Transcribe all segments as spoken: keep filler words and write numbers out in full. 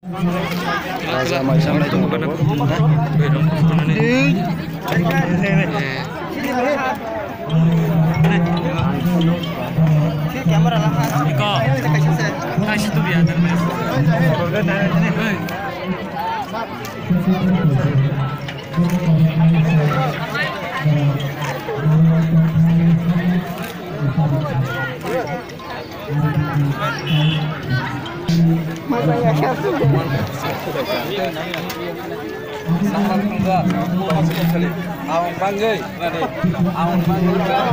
Raja mai sanai tong. Iko. Kaisa tubi ya, dan. Ang bangwi, ang bangwi, ang bangwi.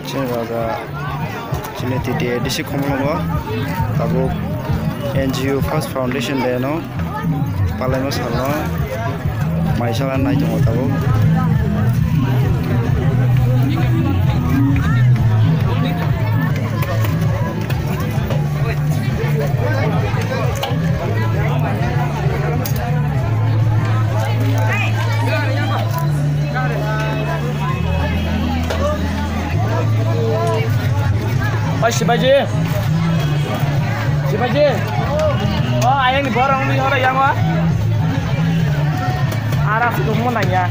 Chini raja, chini T T A D C Khumulwngo tabuk N G O First Foundation Day no palaima salno maisala nai tongo tabuk. Oi, Sibaji. Sibaji. O, ayang ni borok ni horo yang o. Arak si tongmo nang ya.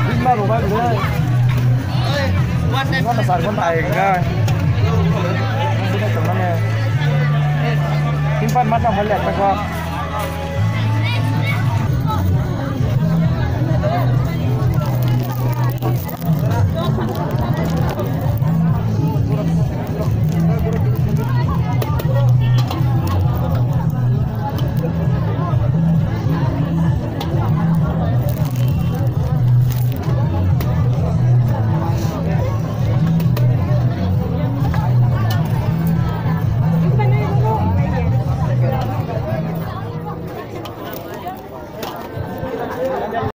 Bima roba gede. Mana sarkon aing na. Sini teman ya. Simpan mata hal ya, tak.